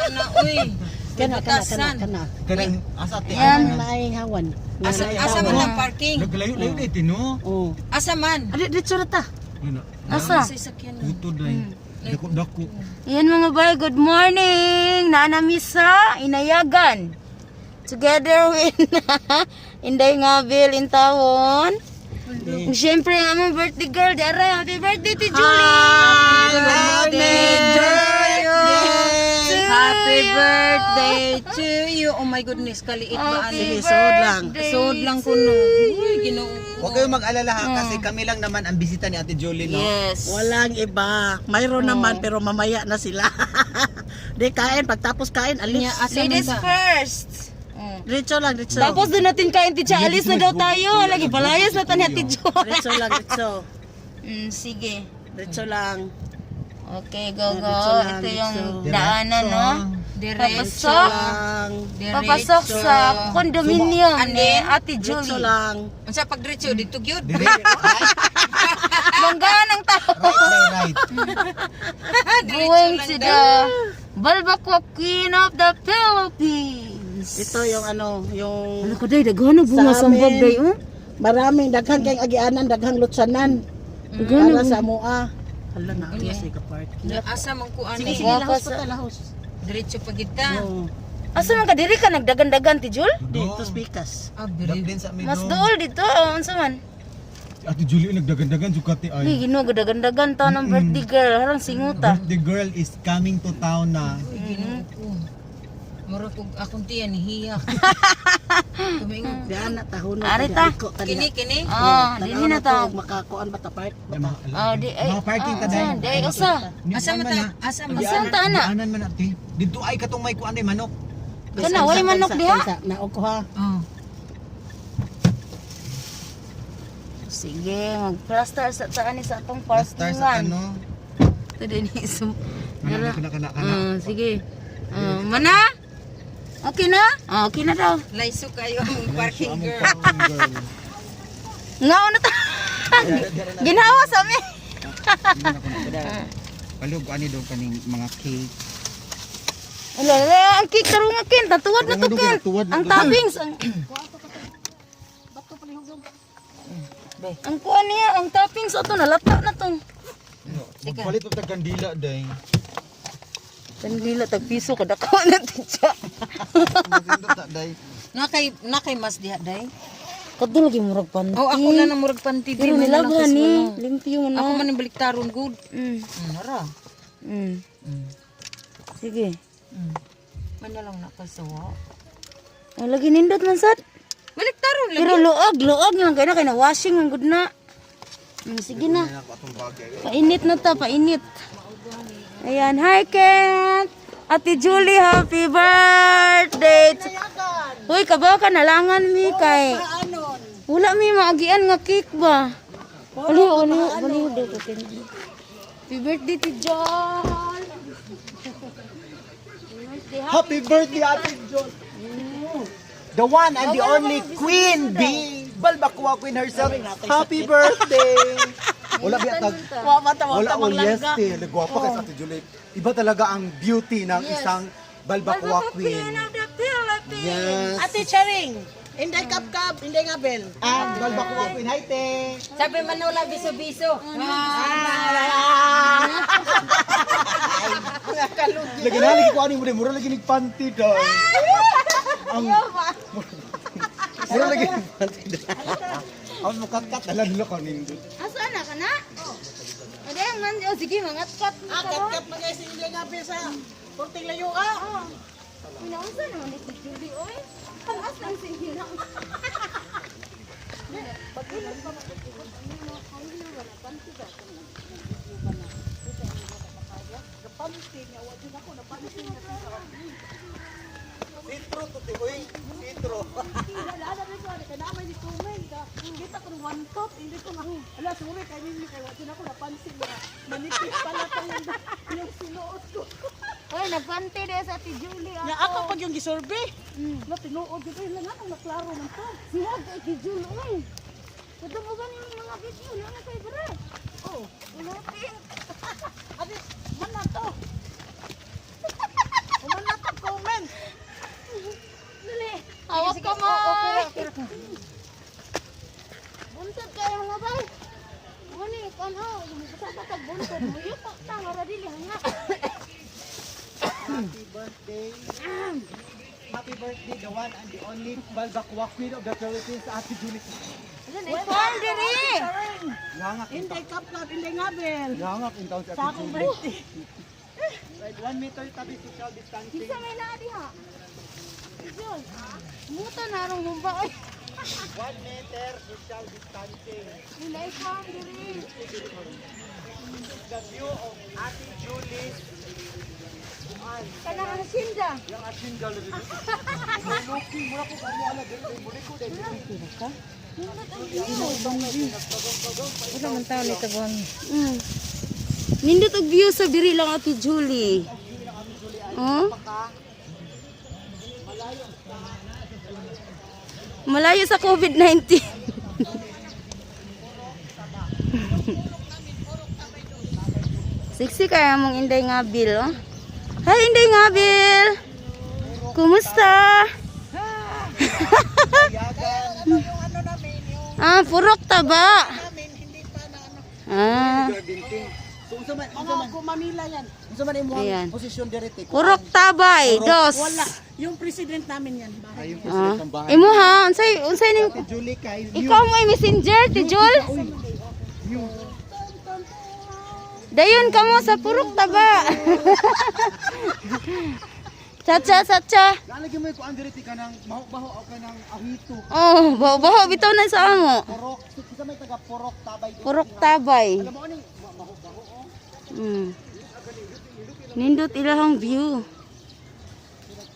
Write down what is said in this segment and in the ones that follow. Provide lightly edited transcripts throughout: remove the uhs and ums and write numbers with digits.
na uy. Kana, kana, kana, Butasan. kana. Kanang asa te? Yan. Naay hawan. Asa Naay asa man hawan. ang parking? Naglayo-layo na ito, no? Oh. Asa man? Adi, dito na ta. Yun na. Asa? Sa sakyan. Puto day. Dako dako. Yan mga bay, good morning! Naanami sa Inayagan. Together with Inday Ngabil in Tawon. Siyempre, ang among birthday girl, Dara. Happy birthday to Julie! Happy birthday! Happy birthday to you. Oh my goodness, kaliit ba Happy ano? Sige, suod lang. birthday Suod lang ko no. Uy, Ginoo ko. Huwag kayong mag-alala ha, kasi kami lang naman ang bisita ni Ate Julie, no? Yes. Walang iba. Mayroon naman pero mamaya na sila. Di kain, pagtapos kain, alis. Nya, asa man Ladies ba? first. Diretso lang, diretso. Tapos doon natin kain, Ticha. Alis na daw tayo. Lagi, palayas na tayo, Ate Jo. Diretso lang, diretso. Sige. Diretso lang. Okay, go, go. Diretso lang, Ito yung diretso. daanan, no? Diretso. Papasok. Lang. Papasok sa condominium ni Ate Diretso Julie. lang. Unsa pag diretso dito gyud? Dire, right, Bangga ng tao. right, right. Going to the Balbacua Queen of the Philippines. Ito yung ano, yung Ano ko day, daghan na bunga Sa sa amin. day, oh. Maraming daghang kay agianan, daghang lutsanan. Para sa mua. Hala na, ako sa park. Nya, asa man ko Sige, ani? sige, lahos pa ta, lahos. Diretso pa kita. Oo. Asa man ka diri ka nagdagan-dagan ti Jul? Dito speakers. Ah, Dap biri. din sa amin, Mas no? dool dito, oh, unsa man? Ate Julie, nagdagan-dagan, sukati Ay, ay. Ginoo gadagan-dagan ta ng birthday girl, harang singuta. The girl is coming to town na. Uy, Ginoo ko. Mura kog akong tiyan hiyak. Tumingon. Diyan na tahon Ari ta. Kini kini. Oh, dinhi na ta. Makakuan ba ta park? Mga, Oh, di ay. mga parking ta oh, day. unsa, Di ay usa. Asa man ta? Asa man? Asa ta ana? Anan man ate. Dito ay katong may kuan ay manok. Kana way manok diha. Naog ko ha. Oh. Sige, magplaster sa taan ni sa atong Star sa parkingan. ano. Ito din isum. Kana kana kana kana. Sige. Mana? Okay na? Ah, okay na daw. Laiso kayo among parking girl. Parking girl. Nga na ta. Ginawa sa mi. Palug ani daw kaning mga cake. Ala, ala, ang cake tarunga kin, tatuwad na to kin. Tuwad na Ang to. toppings. Ang kuan niya, ang toppings ato nalata na to. Magpalit og tag kandila day. Kandila tag piso kada ko na titsa. Magindot ta day. Nakay mas diha day. Kadto lagi murag panty. Oh, ako na nang murag panty di Pero man na lang nilabhan ni, kaswala. limpyo man na. Ako man ang baliktaron good. Nara. Sige. Man na lang nakasawa. Oh, lagi nindot man sad. Baliktaron lagi. Pero luag, luag lang kay na kay na washing ang good na. Sige na. Painit na ta, painit. Ayan, hi Ken. Ate Julie, happy birthday. Uy, kabaw ka nalangan mi kay. Wala mi maagian nga cake ba? Baliw, baliw, baliw dito Ken. Happy birthday to John. Happy birthday, Ate John. The one and the only Queen Bee. Balbacua Queen herself. Happy birthday. Wala biya tag. Wa pa ta, wa Wala ta oh yes, maglangga. te. Nagwapa kay sa Ate Julie. Iba talaga ang beauty ng isang Balbacua Queen Queen. of the Philippines. Yes. Ate Charing, inday kapkap, inday ngabel. Ang Balbacua Queen. Hi, te. Sabi man wala biso-biso. Lagi na lagi ko ani mo mura lagi nig panty daw. Ang Mura lagi nig panty daw. Ang mukat-kat dala nila kanindot. Asa na ka na? Ade ang man, oh, sige, mangatkat. Ah, kapkap man guys, inday ngabel sa Kunting layo ah. Pinaunsa naman ni si Julie, oy. Taas lang si Hina. Sitro to te oy, sitro. Kita ko ng one top, hindi ko na, ala, sorry, kay ninyo, kay wa ako napansin na manipis pala pa yung sinuot ko. Oy, nagpante de sa Ate Julie. Ya ako pag yung gisurvey. Na tinuod dito yung lang ang naklaro man to. Siya kay Ate Julie, oy. Kato mo ganin yung mga video na na kay Bre. Oh, Ulupin. adi man na to. Human na to. Tan-aw, basta tatag buntod mo yuko ta wala dili hanga. Happy birthday. Happy birthday, the one and the only Balbakwa Queen of the Philippines, Ate Julie. Wala farm diri. Langak in Inday kapkap, inday ngabel. Langak in town si Sa Ate akong Julie. birthday. Right, 1 meter tabi, social distancing. Kinsa may naa diha? Jol. Muta na rong humba oy. 1 meter social distancing. Wala farm diri. The view of Ate Julie's Kanang ang sinda. Yang asinda lagi. Loki, mura ko kamo ala dili mo ko dili. Wala man tao nito buhang. Nindot og view sa diri lang, Ate Julie. Oh? Malayo sa COVID-19. Sexy kaya mong Inday Ngabil, oh. Hi, Inday Ngabil! Kumusta? Yung ano namin, yung Ah, purok taba. namin, hindi pa na ano. Ah, Garden king. So unsa man unsa Mga man gumamila yan. unsa man imong Ayan. posisyon dire te? purok tabay, dos. Wala. Yung president namin yan. Bahay. Ayun Ah. president ng bahay. Imo ha, unsay unsay ning Ate Julie kay new ikaw mo ay messenger ti Jul? new Dayon kamo sa purok taba. Chacha chacha. Nalagi mo ko dire te kanang baho-baho o kanang ahito. Oh, baho-baho bitaw na sa amo. Porok, kinsa may taga Porok Tabay. Purok tabay. Alam mo aning maho-baho oh. Nindot ilahang view.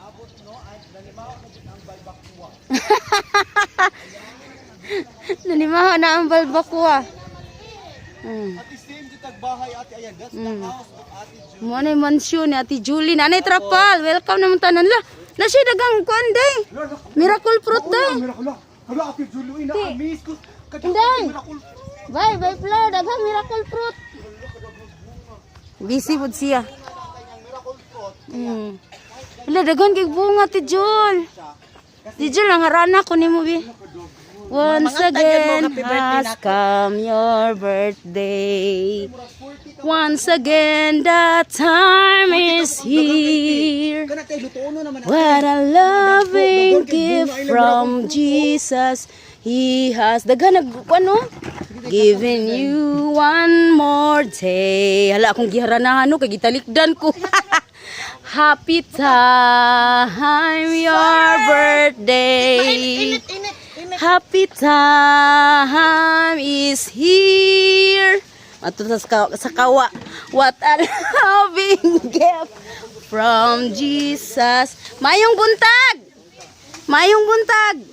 Abot no at nanimaho na jud ang Balbakwa. Nanimaho na ang balbakwa. At the same jud tagbahay ate ayan, that's the house of Ate Julie. Mo na mansyon ni Ate Julie. Nanay Trapal, welcome naman tanan la. Na siya dagang kuan day. Miracle fruit day. Miracle. Hala Ate Julie, ina amaze ko. Inday. Miracle. Bye, bye Flor, daghang miracle fruit. Busy pud siya. Miracle fruit. Ala, daghan kay bunga ti Jul. Ti Jul ang harana ko nimo bi. Once again has come your birthday. Once again the time is here. Kana kay lutuon naman. What a loving gift from Jesus He has daghan nag ano given you one more day. Hala akong giharanahan no kay gitalikdan ko. Happy time your birthday. Init, init, init. Happy time is here. Ato sa kawa. What a loving gift from Jesus. Mayong buntag! Mayong buntag!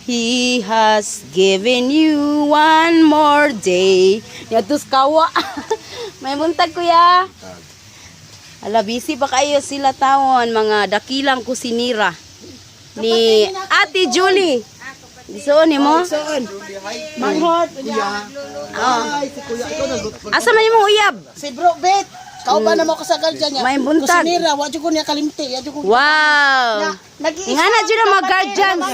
He has given you one more day. Yato sa kawa. May buntag, kuya. Ala, busy pa kayo sila tawon, mga dakilang kusinira ni Ate Julie. Gisuon ni mo? Soon. Manghot. Kuya. Ay, si kuya ikaw nagluto. Asa man imong uyab? Si Bro Bet. Kauban na mo kasagal dyan niya. May buntag. Kusinira, wa jud ko niya kalimti. Ya jud ko. Wow. Nag-iisa. Nga na jud ang mga guardians.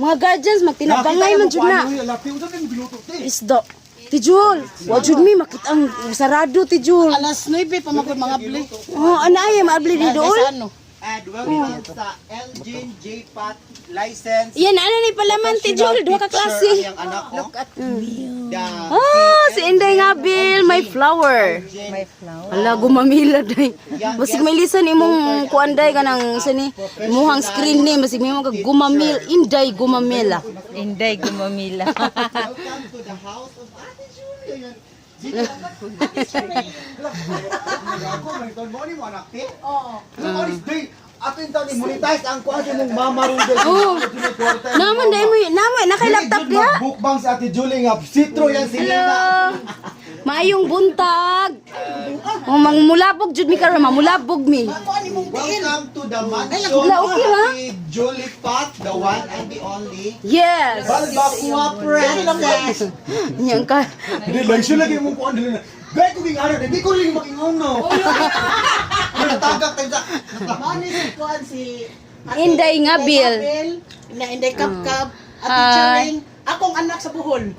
Mga guardians magtinabangay man jud na. Lapi unsa man giluto te? Isda. Ti Jul, wa jud mi makita ang sarado ti Jul. Alas 9 pa magud mga bli. Oh, ana ay maabli di dool. Sa ano? And welcome sa Elgin J. Pat license. Yan ana ni palaman ti Jul, duha ka klase. Ang anak ko. Look at me. The Oh, si Inday Ngabil, may flower. May flower. Ala gumamila day. Basig may lisan imong kuan day kanang sa ni imuhang screen ni basig may mga gumamil Inday gumamila. Inday gumamila. Welcome to the house of Ate Julie. Ayan. Ako, may mo ni mo anak te. Oo. Oo. Day, ato yung taon monetize ang kuan sa imong mama ron day. Oh. Naman day mo naman nakay laptop diha. Bukbang si Ate Julie nga sitro yan si Hello. Nina. Maayong buntag. Oh, mangmulabog jud mi karon, mamulabog mi. Welcome to the mansion Wala, of okay, ha? Ate Julie Pat, the one and the only. Yes. Balbakwa princess. Yang ka. Hindi lang siya lagi mong kuan dili na. Gay ko ging ano, di ko rin makingon no. Natagak tayo sa Mao ni si kuan si Ate Inday Ngabil. Inday Ngabil, na Inday Kapkap, Ate Hi. Charing, Akong anak sa Bohol.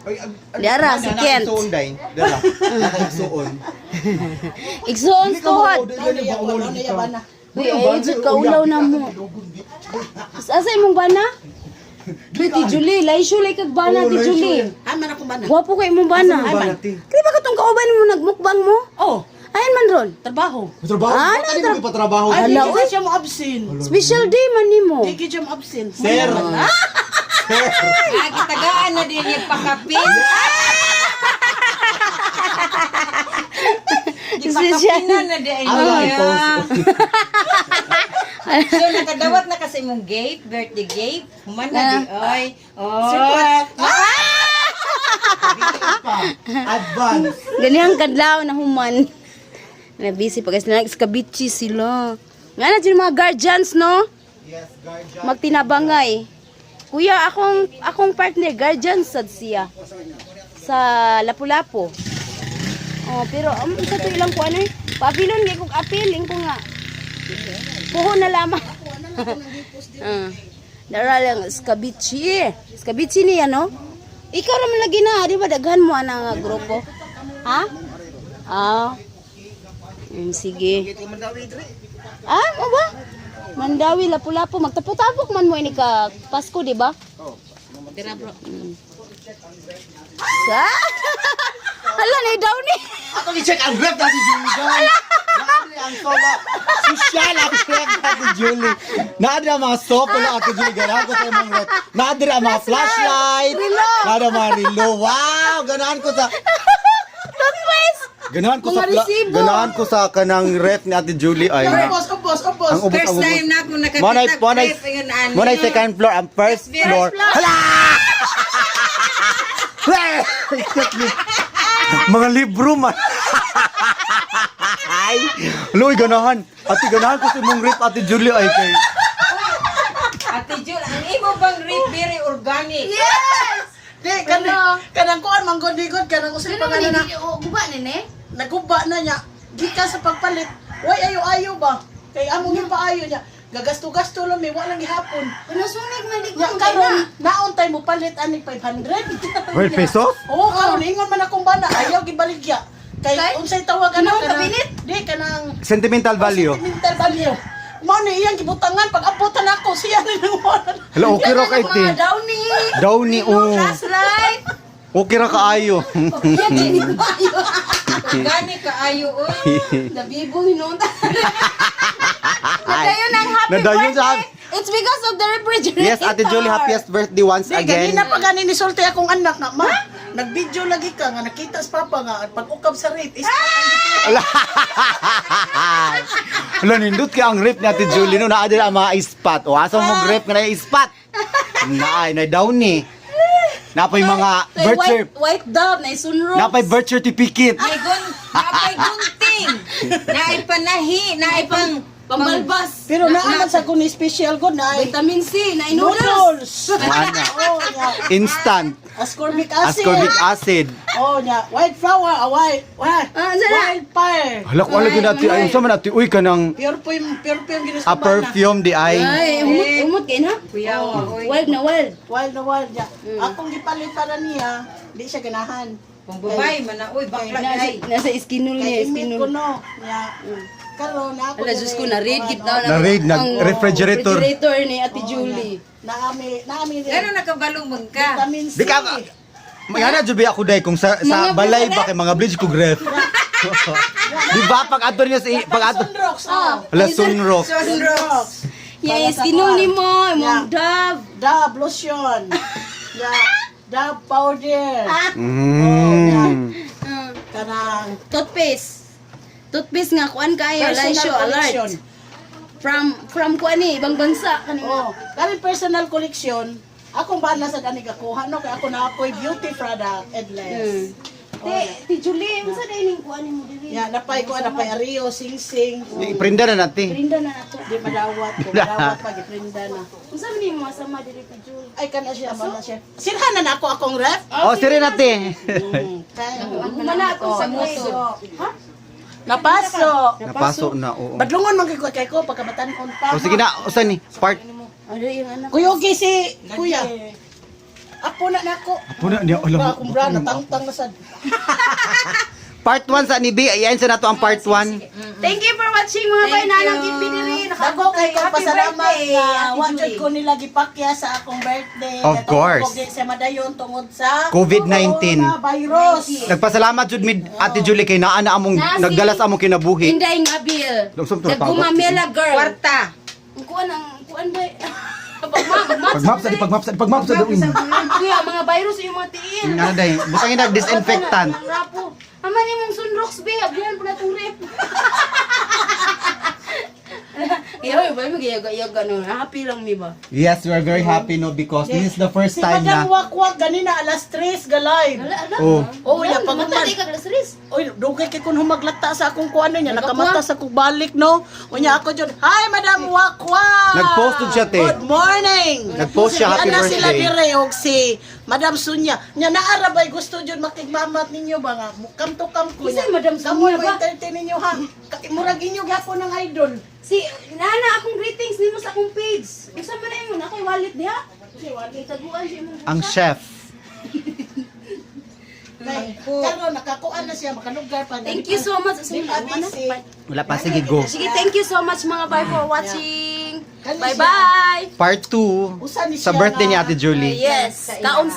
Diara, si Kent. Igsuon day. Dara. Nakaigsuon. Igsuon tuhod. Ano niya ba na? Uy, ay, jud kaulaw na mo. Asa imong bana? Uy, Ti Julie, laisyo lay kag bana, Ti Julie. Ah, man akong bana. Gwapo kay imong bana. Asa imong bana, Ti? Kaya ba katong kauban mo nagmukbang mo? Oh, Ayan man ron. trabaho. Trabaho. Ah, Ah, ano mo patrabaho? Ay, Ala, di uy. siya mo absent. Special day man nimo. Di gid siya mo absent. Sir. Sir. Ah, kitagaan na din yung pakapin. Special. Ipakapinan na din Ano lang niya. ikaw? So, nakadawat na kasi mong gate, birthday gate. Human na di, oy. Oy. Advance. Ganihang kadlaw na human. Na busy pa guys, nagskabichi sila. Nga na dyan mga guardians no? Yes, guardian. Magtinabangay. Kuya, akong partner guardian sad siya. Sa Lapu-Lapu. Oh, pero sa to ilang kuan eh. Pabilon kay kog apil ko nga. Puho na lamang. Ah. Dara lang skabichi. Skabichi niya no? Ikaw naman lagi na, di ba daghan mo ana nga grupo? Ha? Ah. Sige. Ah, mo ba? Mandawi, Lapu-Lapu, magtapok-tapok man mo ini ka Pasko, di ba? Tira bro. Sa? Hala, na daw ni. Ako i-check ang rep na si Julie. Naadri ang soba. Social ang rep na si Julie. Naadri ang mga sopa na Ate Julie. Ganahan ko sa imong rep. Naadri ang mga flashlight. Naadri ang mga relo. Wow! Ganahan ko sa... Toothpaste. Ganahan ko sa Mga resibo. ganahan ko sa kanang rep ni Ate Julie ay na. Ubos, ubos, ubos. Ang ubos First ang ubos. time na akong nakakita Monay, monay, rep, ayun, ano. monay second floor, ang first First floor. floor. Hala! Exactly. Mga libro man. Ay, Luy, ganahan. Ate, ganahan ko sa imong rep, Ate Julie, ay kay. Ate Jul, ang imo bang rep very organic? Yes! Di, kanang, kanang kuan, manggod-ligod, kanang usay Ano pa nga na, Guba ni ne? naguba na niya. Gikan sa pagpalit, way ayo-ayo ba? Kay among yung paayo niya. Gagasto-gasto lang, may walang gihapon. Nasunig man di ko Nya karon naon tay mo palit ani 500. Well, pesos? Oo, karon ingon man akong bana, ayaw gibaligya. Kay Kay? unsay tawag ana Ano, kanang kabinet? Di kanang Sentimental value. Sentimental value. Mao ni iyang gibutangan pag abutan ako siya ni nang Hala, okay ra kay te. Mga downy. Downy, oh. Flashlight. Okay ra kaayo. Organic kaayo, oy. Nabibo hinuon. Nadayon ang happy Nadayon sa birthday. It's because of the refrigerator. Yes, Ate Julie, happiest birthday once Di again. ganina pa gani ni sulti akong anak nga ma. Nag-video lagi ka nga nakita sa papa nga pag ukab sa rate is Hala, nindot kay ang rep ni Ate Julie no, naa dira ang mga ispat. O asa mo rep nga na ispat? Naay, na downy. Napay mga May birth white, cert. white dove, na sunroof. Napay birth certificate. May gun, naapay gunting. Naay panahi, naay pang Pambalbas. Pero naa man sa kun special god na ay Vitamin C, na noodles. noodles. Mana. Oh, nya. Instant. Ascorbic acid. Ascorbic acid. Oh, nya. White flower, ah, white, white, Ah, sana. wild fire. Hala ko lagi natin ay unsa man ati uy kanang Pure po yung, pure po yung a ginustuman na. perfume di ay. Ay, umot, umot kayo na. Kuya, oy. Wild na wild. Wild na wild niya. Akong gipalit para niya, di siya ganahan. Kung babae man na, oy, bakla Nasa, kay. nasa iskinol niya, Kay imit ko iskinol. no. Niya. Karon ako. Ala, Diyos ko, na-read gid na. Na-read, nag- ang refrigerator. Refrigerator ni Ate Julie. Naami, naami Gano'n nakabalong man ka. Vitamin C. Di ka Mayana jud ba ako day kung sa Mga balay ba kay mga bleach ko gref. Di ba pag adto niya sa pag adto Sunrocks. Oh. Hala sunrock. Sunrocks. Yeah, iskinol ni mo, imong dove. Dab lotion. Yeah. Dab powder. Mm. Kanang Toothpaste. Toothpaste nga kuan kayo, personal Laisyo collection. alert. From kuan ni ibang bansa kani nga. Oh, kaning personal collection. Akong bana sa dani gakuha no kay ako na ako'y beauty product endless. Te, Ti Julie, unsa day ning kuan nimo diri? Ya, napay ko napay Ario, sing-sing. Iprinda na natin. Prinda na nato. Di madawat ko, madawat pa giprinda na. Unsa man nimo sama diri Ti Julie? Ay kana siya, mana siya. Sirhan na nako akong ref. Oh, sire natin. Kay Mana ako sa moto. Ha? Napaso. Napaso na oo. Badlungon man kay ko kay ko pagkabatan-on pa. O sige na, usan ni? Part Ano yung anak? Kuyogi si kuya. Apo na nako. Apo na niya, alam mo. Ba, kung bra, natangtang na sad. Part 1 sa ni B, ayan sa nato ang part 1. Thank you for watching, mga Thank bay. Nanang you. Ipinili. Dako kay kong Happy pasalamat birthday, na Ate wa Julie. jud ko nila gipakya sa akong birthday. Of Katong course. ko di sa madayon tungod sa COVID-19. Coronavirus. Nagpasalamat jud mid Ate Julie kay naa na among Nasi. nagdala sa among kinabuhi. Inday Ngabil. Lusog to, The tawag. Gumamela Girl. Kwarta. Ang kuan, ang kuan ba? Pagmap, pagmap. Pagmap sa pagmap sa dawin. Kuya, mga virus yung mga tiil. Nga day, butangin na disinfectant. Ang rapo. Ama ni mong sunrocks be, ablihan po na itong rep. Iyaw, ba mo giyaga ganun. Happy lang mi ba? Yes, we are very happy, no, because this is the first Si time Madam na Wakwak ganina alas 3 ga live. Ala, ala. Oh. Oh, ya pag Matay ka alas 3. Oy, dugay kay kun humaglata sa akong kuano niya, nakamata sa kong balik, no. Unya ako jud, "Hi, Madam Wakwak." Nag-post jud siya, te. Good morning. Nag-post siya, happy Ana sila birthday. dire og si Madam Sunya. Nya naara bay gusto jud makigmamat ninyo ba nga kam to kam ko Kinsa niya. Madam Kamo Sunya mo ba? entertain ninyo ha. Murag inyo gyapon ng idol. Si Nana, akong greetings nimo sa akong page. Unsa man na imo na kay wallet diha? Taguan siya imong Ang chef. Kay karon nakakuan na siya makalugar pa. Thank you so much. Di pa busy. Wala pa, sige, go. Sige, thank you so much, mga bay, for watching. Kani Bye-bye. Part 2 Usa ni sa siya birthday ni nga- Ate Julie. Yes, kaon.